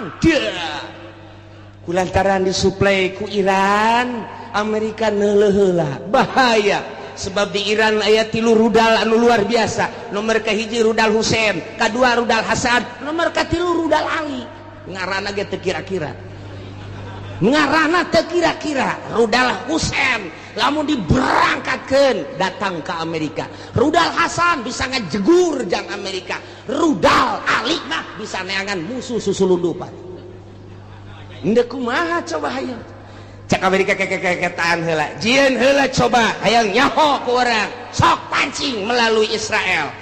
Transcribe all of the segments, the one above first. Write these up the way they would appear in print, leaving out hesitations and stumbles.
Perang dia kulantaran disuplai ku Iran, Amerika neuleuh heula bahaya sebab di Iran aya tilu rudal anu luar biasa. Nomor kahiji rudal Husein, kadua rudal Hasan, nomor katilu rudal Ali. Ngaranna ge teu kira-kira, ngaranna teu kira-kira. Rudal Husein lamun diberangkatkeun datang ke Amerika, rudal Hasan bisa ngajegur jang Amerika, rudal Ali mah bisa neangan musuh susulundupan. Ndek kumaha coba hayang cek Amerika kekekeketaan heula, jieun heula coba hayang nyaho ku urang, sok pancing melalui Israel,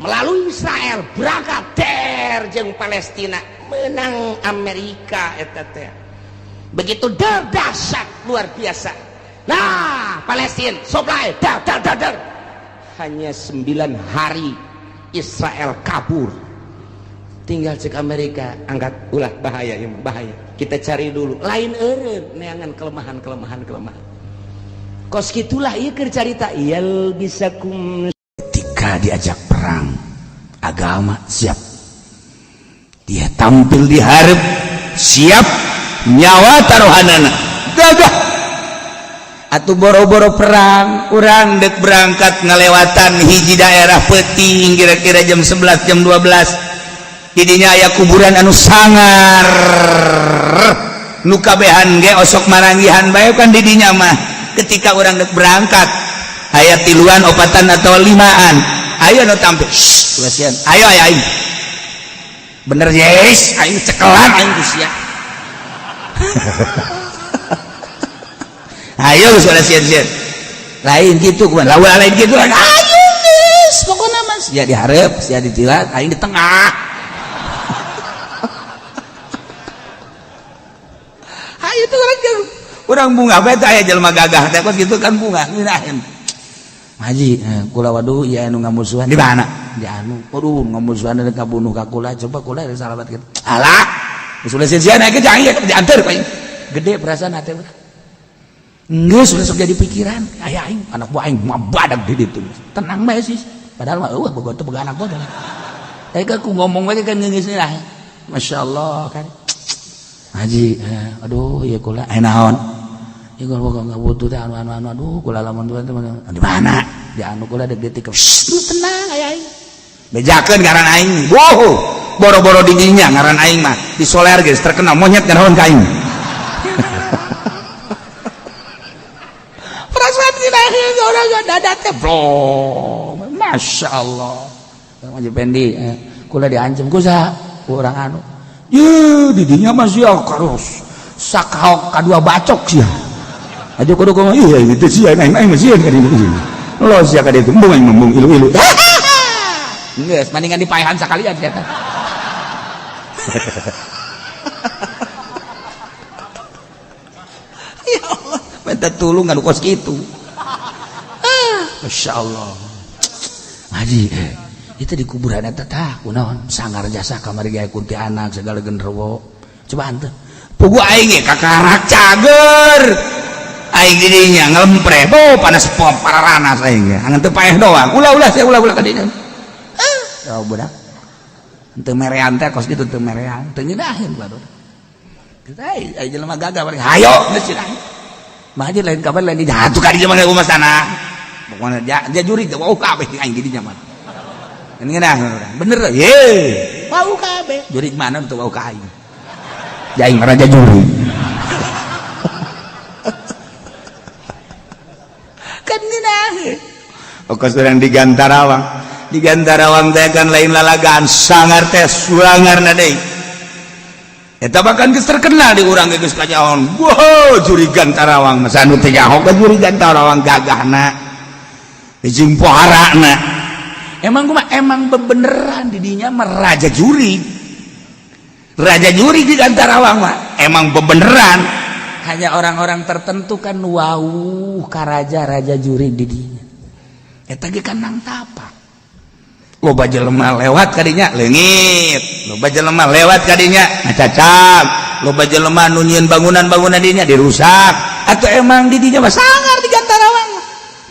melalui Israel berangkat der jeung Palestina, menang Amerika eta teh. Begitu der dahsyat luar biasa. Nah, Palestina supply dar dar dar dar, hanya 9 hari Israel kabur. Tinggal cek Amerika angkat ulah bahaya ya, bahaya, kita cari dulu lain eureun neangan kelemahan kelemahan kelemahan. Kos gitulah ieu keur carita yal bisa kum. Ketika diajak perang agama siap, dia tampil di hareup siap, nyawa taruhanana gagah. Atuh boro-boro perang, urang dek berangkat ngalewatan hiji daerah peuting kira-kira jam 11 jam 12, didinya aya kuburan anu sangar nu kabehan ge osok maranggihan bae kan didinya mah. Ketika urang dek berangkat aya tiluan, opatan atau limaan, ayo nu tampil. Shh, ayo ayo ayo, bener yes, aing cekelan aing ku sia. Ayo sudah sieun-sieun lain gitu kumaha lawan lain gitu, ayo geus pokona mah sia dihareup, sia ditilat, aing di tengah. Ayo tuh orang bunga bae teh aya jelema gagah teh kos kitu kan bunga ngeunaheun. Haji kula waduh ieu anu ngamusuhan di mana? Di anu. Waduh ngamusuhan rek ngabunuh ka kula, coba kula salamat kitu. Alah, geus ulah sieun ge jangan ieu dianteur ku aing. Gede perasaan hati urang. Geus ulah sok jadi pikiran. Aya aing anak buah aing mah badag di ditu. Tenang bae sih. Padahal mah eueuh boga teu boga anak buah. Tapi kan ku ngomong bae kan geus lah. Masya Allah kan. Haji, aduh ieu kula aya naon? Ieu kula boga enggak butuh teh anu anu anu aduh kula lamun tuh di mana? Di anu kula dek detik. Tenang aya aing. Bejakeun ngaran aing. Wow, boro-boro di dinya ngaran aing mah di Soler geus terkenal monyet ngaraon ka aing. Perasaan ngeunaheun urang dada teh blong. Masya Allah. Haji Pendi, kula diancam ku saha? Ku urang anu. Ye, didinya mah sia karus sakaok kadua bacok sia. Aja kudu kumaha iya gitu sia aing aing mah sieun ka ditu. Lo sia ka ditu embung aing embung ilu-ilu. Geus mendingan dipaehan sakalian sia teh. Ya Allah, minta tulung anu kos kitu. Ah, Masya Allah. Haji, itu di kuburan eta tah kunaon sangar jasa kamari ge kuntianak segala genderuwo. Coba henteu. Pugu aing ge kakarak cager. Aing di dinya ngelempre, bo panas pom pararanas aing ge. Angan teu paeh doang. Ulah-ulah sia ulah-ulah ka dinya. Ah, budak. Henteu merean teh kos kitu teu merean, teu nyeudaheun batur. Kita ai jelema gagah balik. Hayo geus cenah. Mah haji lain kabar lain jatuh ka dinya mah kumaha sana. Pokona dia juri teh wau kabeh aing di dinya mah. Ini ngeunah bener ye. Wau kabeh. Juri mana teu wau ka aing. Aing raja juri. Kan ngeunah. Okos urang di Gantarawang. Di Gantarawang teh kan lain lalagaan sangar teh sulangarna deui. Eta bahkan geus terkenal di urang ge geus kajaon. Wow, juri Gantarawang mah anu teh nyaho ka juri Gantarawang gagahna. Jeung poharana. Emang gua emang bebeneran didinya mah raja juri. Raja juri di Gantarawang mah emang bebeneran. Hanya orang-orang tertentu kan wau ka raja-raja juri didinya. Eta ge kan nang tapa. Loba jelema lewat kadinya leungit, loba jelema lewat kadinya ngacacap, loba jelema nu nyieun bangunan-bangunan dinya dirusak. Atau emang didinya mah sangar di Gantarawang.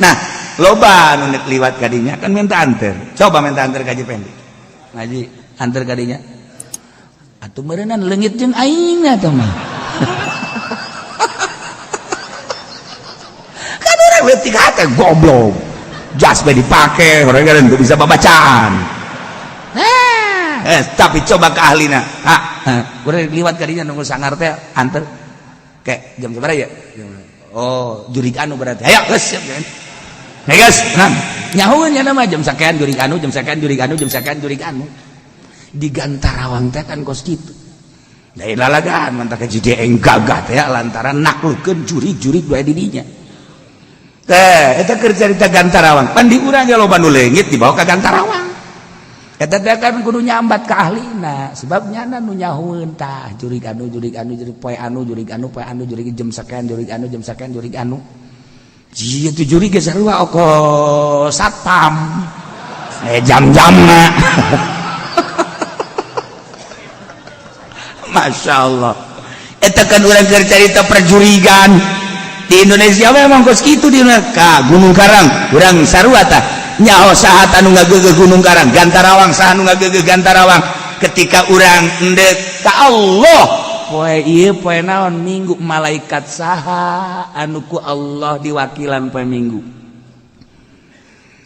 Nah, loba nu nek liwat kadinya kan minta anter. Coba minta anter ka Haji Pendi. Ngaji anter kadinya. Atuh meureunnan leungit jeung aing atuh mah. Kan urang leutik hate goblok. Jas bae dipake, urang kan teu bisa babacaan. Nah, tapi coba ke ahlina. Ah, urang liwat ka dinya nunggu sangar teh anter. Kayak jam sabaraha ya? Oh, jurig anu berarti. Ayo geus siap. Hey guys, nah, nyahueun nya mah jam sakean jurig anu, jam sakean jurig anu, jam sakean jurig anu. Di Gantarawang teh kan kos kitu. Dari lalagaan mantap ke JDN gagah teh lantaran naklukeun jurig-jurig bae di dinya. Teh, eta keur carita Gantarawang. Pan di urang ge loba nu leungit dibawa ka Gantarawang. Eta teh kan kudu nyambat ka ahlina, sebab nyana nu nyahueun tah jurig anu, jurig anu, jurig poe anu, jurig anu, poe anu, jurig jam sakean, jurig anu, jam sakean, jurig anu. Jieu teh jurig ge sarua oko satpam. Jam-jamna. Masya Allah. Eta kan urang keur carita perjurigan di Indonesia memang kos kitu di ka Gunung Karang urang sarua tah. Nyaho saha anu ngageugeuh Gunung Karang, Gantarawang saha anu ngageugeuh Gantarawang. Ketika urang endek ka Allah poe ieu poe naon minggu malaikat saha anu ku Allah diwakilan poe minggu.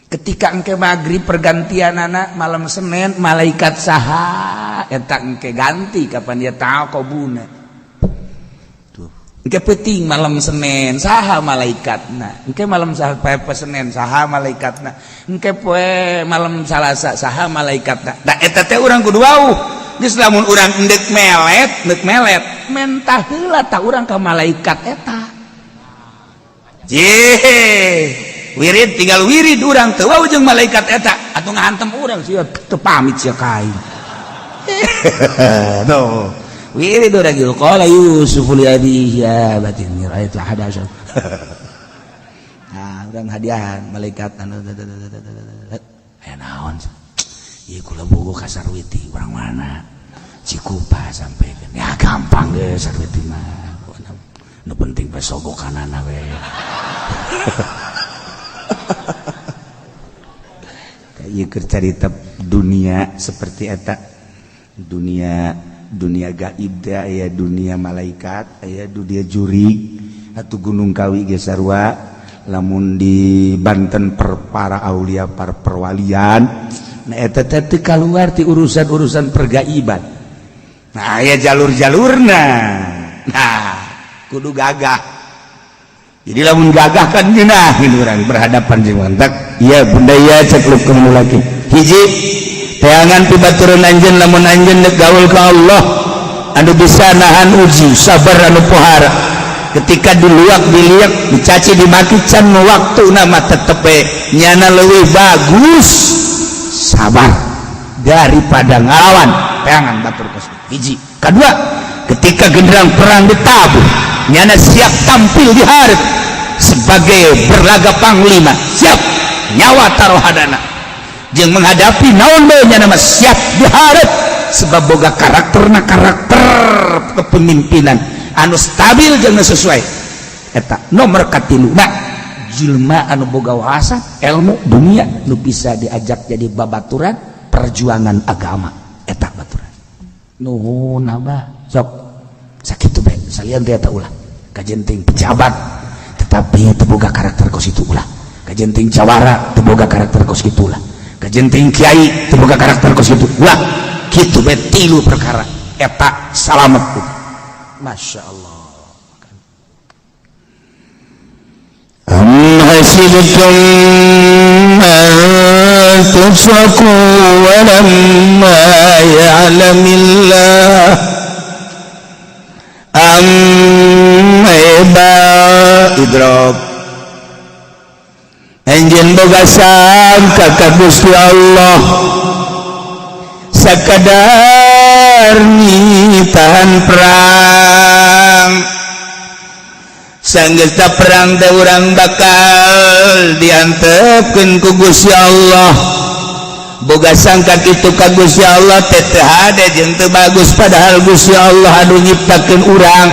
Ketika engke maghrib pergantian anak malam Senin malaikat saha eta engke ganti kapan dia taqobuna. Tuh. Engke peuting malam Senin saha malaikatna. Engke malam saha poe Senin saha malaikatna. Engke poe malam Salasa saha malaikatna. Da eta teh urang kudu wau. Geus lamun urang endek melet, endek melet mentah heula tah urang ka malaikat eta. Jih. Wirid tinggal wirid urang teu wau jeung malaikat eta atuh ngahantem urang sia teu pamit sia ka aing. Tuh. Wirid urang ieu qala Yusuf li abihi ya abati inni ra'aitu ahada asyara. Nah, urang hadiahan malaikat anu aya naon? Ieu kula bogo ka Sarwiti urang mana? Cikupa sampekeun. Ya gampang ge Sarwiti mah. Nu penting bae sogokanana we. Ieu carita dunia seperti eta. Dunia dunia gaib teh aya dunia malaikat, aya dunia jurig atuh Gunung Kawi ge sarua lamun di Banten per para aulia par perwalian. Nah eta teh teu kaluar ti urusan-urusan pergaiban. Nah aya jalur-jalurna. Nah kudu gagah. Jadi lamun gagah kan ngeunah urang berhadapan jeung mantak. Iya bunda iya cek lukeun laki. Hiji teangan pibaturan anjeun lamun anjeun deuk gaul ka Allah anu bisa nahan uji sabar anu pohara. Ketika diluak diliak dicaci dimaki can waktu nama tetep we nyana leuwih bagus sabar daripada ngalawan teangan batur kos. Hiji. Kedua, ketika genderang perang ditabuh nyana siap tampil di hareup sebagai berlaga panglima, siap nyawa taruhadana jeung menghadapi naon bae nyana mah siap dihareup sebab boga karakterna karakter kepemimpinan anu stabil jeung sesuai. Eta nomor katilu nah jelema anu boga wawasan ilmu dunia nu bisa diajak jadi babaturan perjuangan agama eta baturan. Nuhun abah sok sakitu bae salian teh eta ulah kajenting pejabat tetapi teu boga karakter kos itu ulah, kajenting jawara teu boga karakter kos kitu ulah, kajenting kiai teu boga karakter kos kitu ulah. Kitu bae tilu perkara eta salamet. Masya Allah. Am hasibtum an tusraku wa lamma ya'lamillah am idrok anjeun boga sangka ka Gusti Allah sakadar nitahan perang sanggeus perang teh urang bakal diantepkeun ku Gusti Allah boga sangka kitu ka Gusti Allah teh teu hade jeung teu bagus padahal Gusti Allah anu nyiptakeun urang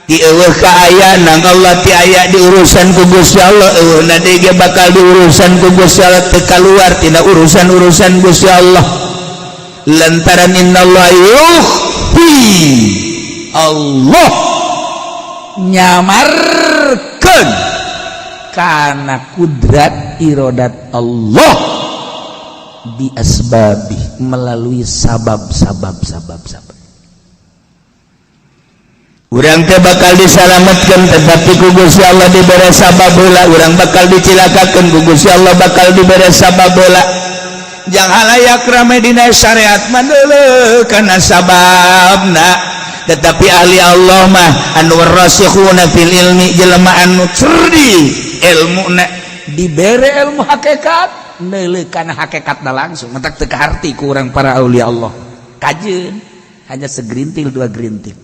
ti eueuh kaayaan nang Allah ti aya di urusan ku Gusti Allah eueuhna deui ge bakal diurusan ku Gusti Allah teu kaluar tina urusan-urusan Gusti Allah. Lantaran innallah yukhfi, Allah nyamarkeun kana kudrat irodat Allah bi asbabi, melalui sabab sabab sabab sabab. Urang teh bakal disalamatkan, tetapi ku Gusti Allah dibere sabab heula. Urang bakal dicilakakeun, ku Gusti Allah bakal dibere sabab heula. Jang halayak rame dina syariat mah kana sababna, tetapi ahli Allah mah anu rasikhuna fil ilmi, jelema anu cerdik ilmu, dibere ilmu hakikat, neuleuh kana hakikatna langsung. Matak teu kaharti ku urang para aulia Allah kajeun hanya segerintil dua gerintil,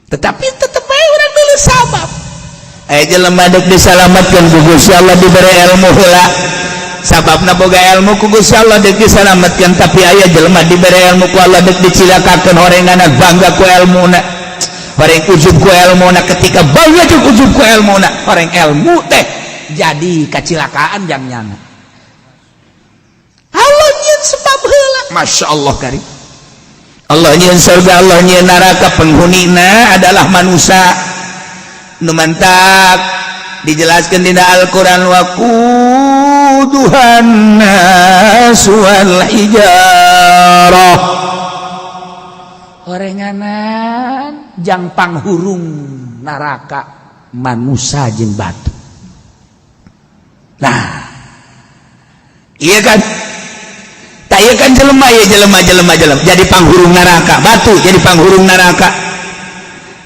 tetapi tetep bae urang neuleuh sabab. Aya jelema dek disalamatkeun, ku Gusti Allah dibere ilmu heula, sababna boga ilmu, ku Gusti Allah dek disalamatkeun. Tapi aya jelema dibere ilmu ku Allah, dek dicilakakeun. Horenganna bangga ku ilmuna, horeng ujub ku ilmuna. Ketika bangga jeung ujub ku ilmuna, horeng ilmu teh jadi kacilakaan jang nyana. Allah nyieun sebab heula. Masya Allah karim. Allah nyieun surga, Allah nyieun neraka, penghunina adalah manusia. Nu mantak dijelaskan dina Al-Qur'an, waquduhan nas wal hijarah. Orenganan jang panghurung neraka manusia jeung batu. Nah, iya kan? Tak iya kan jelema ya, jelema jelema jelema jadi panghurung neraka, batu jadi panghurung neraka.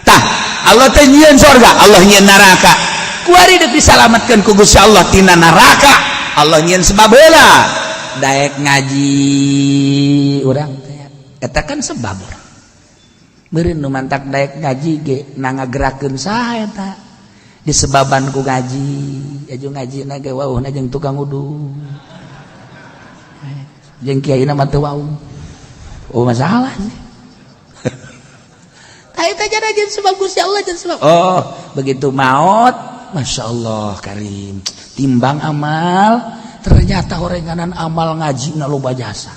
Tah, Allah teh nyieun sorga, Allah nyieun neraka. Kuari deuk disalamatkeun ku Gusti Allah tina neraka, Allah nyieun sebab heula. Daek ngaji urang teh eta kan sebab urang. Meureun nu mantak daek ngaji ge na ngagerakeun saha eta? Disebaban ku ngaji. Aju ngaji na ge wauhna jeung tukang uduk, jeung kiai mah teu wau. Oh, masalah sih. Tah, eta jadi jeung sebab Gusti Allah, jeung sebab. Oh, begitu maut, Masya Allah karim, timbang amal, ternyata orenganan amal ngaji na loba jasa.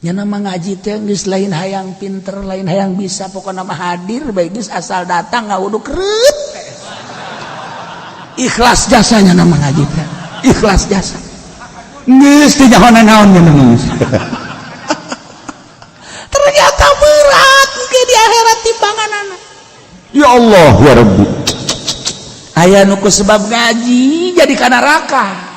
Nya nama ngaji teh geus lain hayang pinter, lain hayang bisa, pokokna mah hadir bae geus, asal datang ngawuduk kreut. Ikhlas jasanya nama ngaji teh. Ikhlas jasa. Geus teu nyaho naon nya. Ternyata berat ke di akhirat timbanganana. Ya Allah ya Rabbi. Aya nu ku sebab ngaji jadi ka neraka.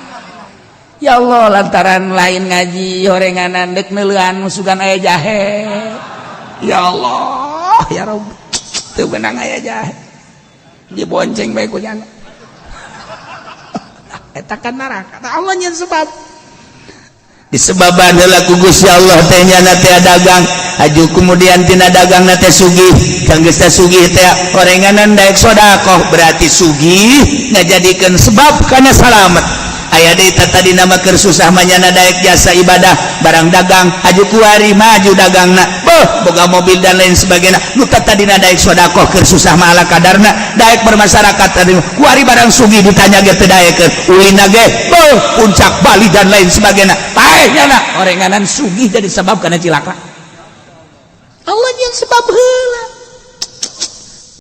Ya Allah, lantaran lain ngaji, horenganan dek neuleuan sugan aya jahe. Ya Allah ya Rabbi, teu beunang aya jahe. Dibonceng bae ku nyana. Eta kan neraka. Tah, Allah nyieun sebab. Disebaban heula ku Gusti Allah teh, nyana teh dagang, aju kemudian tina dagang na teh sugih. Kang geus teh sugih teh orenganan daek sedekah, berarti sugih ngajadikeun sebab kana salamet. Aya deui tadi nama keur susah mah nyana daek jasa ibadah, barang dagang, aju kuari maju dagangna, beuh, boga mobil dan lain sebagainya. Nu tadina daek sedekah keur susah mah ala kadarna, daek bermasyarakat, tadi kuari barang sugih ditanya ge teu daekeun, ulina ge beuh, puncak Bali dan lain sebagainya. Paeh nyana orenganan sugih jadi sebab kana cilaka. Allah yang sebab heula.